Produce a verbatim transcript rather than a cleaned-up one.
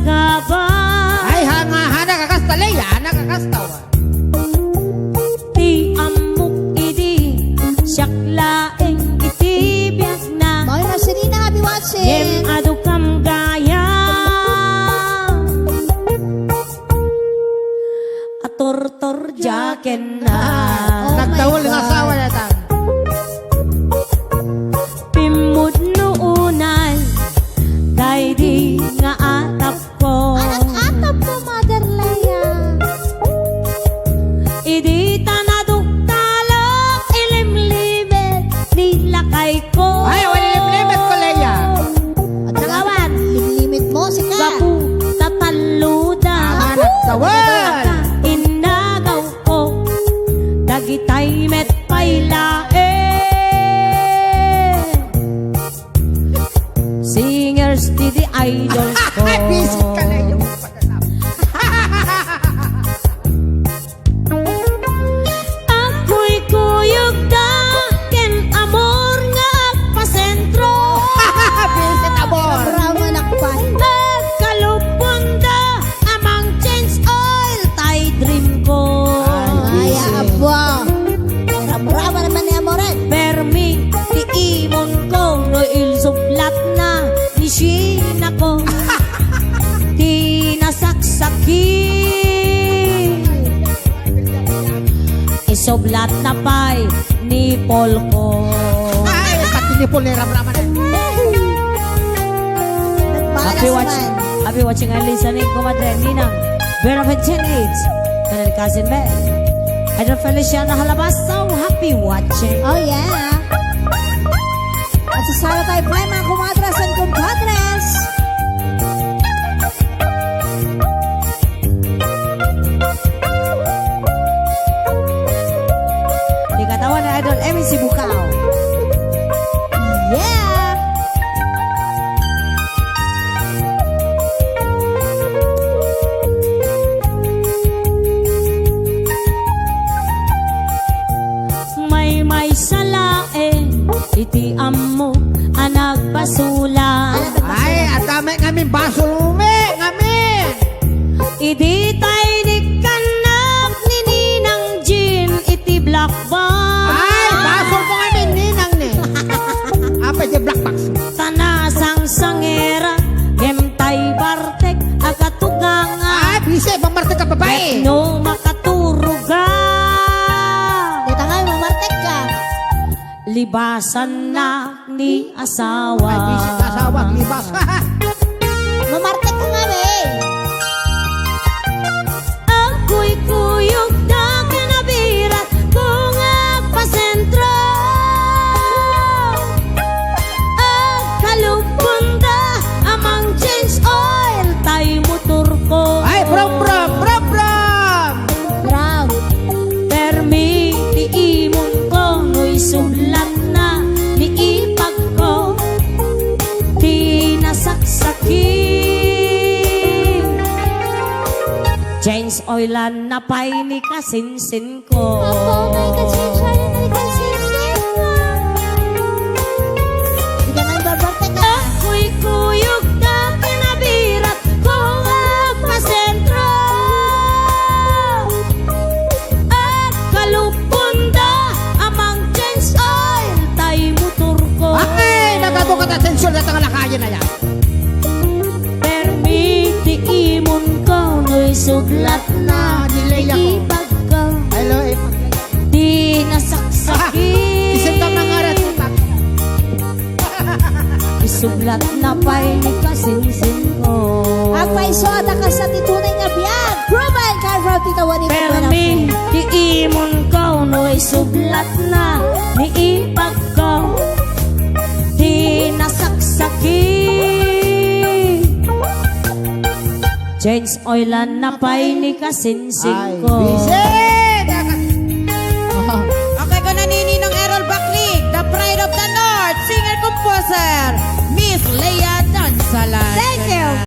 Kaba. Ay, ha, nga, ha, nakakasta, Lea, ha, nakakasta, wa. Ti ammok idi, siak laeng iti biagna. Moira Serena, happy watching. Ngem adu kam gayam. Atortor dia kenna. Oh my God. Nagtaul nga asawa dayta. Pimmudno unay, daydi nga atapko. Anak atapko, Mother Lea. Idi ta naduktalek, ilimlimed ni lakayko. Ay, awan ilimlimed ko, Lea. Nangawan. Limlimit mo, sika. Gapu ta talluda. Anak, gawan. Innagawko dagitay met pay laeng singers ti di idol ko. Bisit ka na yung pagkasama. Agkuykuyogda ken amor nga agpasentro. Bisit amor. Rama nakpan. Agkalubonda a mang-change oil tay dream ko. Ay, ay, bisit. Abua. Ramrama naman ni Amoret. Permi ti imonko no isublatna ni Sheena ko. Ti nasaksakit. Isublatna pay ni Polko. Ay, pati ni Pol, ramrama na. Happy watch-, happy watching and listening, kumadre, ninang. Vera Vincent H. Kanan cousin Ben. Idol Feliciano Halabaso, happy watching. Oh, yeah. At sa Sarah Tay Pai, mga kumadres and kumpadres. Di katawan na Idol Emmy Sibukaw. Yeah! Maymaysa laeng iti ammok a nagbasolan. Ay, adda met ngamin basol met ngamin. Idi tay nikkannak ni Ninang Jean iti Black Bag. Ay, basol mo ngamin, Ninang, ne. Apay di black box? Ta nasangsangera, ngem tay bartek a katuganga. Ay, bisi, pamarte ka, babae. Ket no makaturoga. Dita nga, mamartek ka. Libasannak ni asawa. Ay, bisi, asawa, libas. Mamartek ka nga, be. Agkuykuyogda ken nabiratko nga agpasentro. Agkalubonda a mang-change oil tay motorko. Ay, brom, brom, brom, brom! Brom. Permi ti imonko no isublatna ni ipagko ti nasaksakit. Change oilan na pay ni kasinsinko. Apo, may kasinsianan na ni kasinsinko. Di ka man babarte ka. Agkuykuyogda ken nabiratko nga agpasentro. Agkalubonda a mang-change oil tay motorko. Ay, nagadu ka ta change oil, data nga lakayen aya. Permi ti imonko no isublatna ni ipagko. Hello, ipag- Di nasaksakit. Ah, isip ka mangarat, ipag- Isublatna pay ni kasinsinko. Agpayso a ta kasta ti tunay nga biag. Proven, Carl Bautista, Juanito Buenafre. Permi ti imonko no isublatna ni ipagko. Di nasaksakit. Change oilan na pay ni kasinsinko. Ay, bisit! Okay, kuna ni Ninong Errol Baclic, the pride of the North, singer-composer, Miss Lea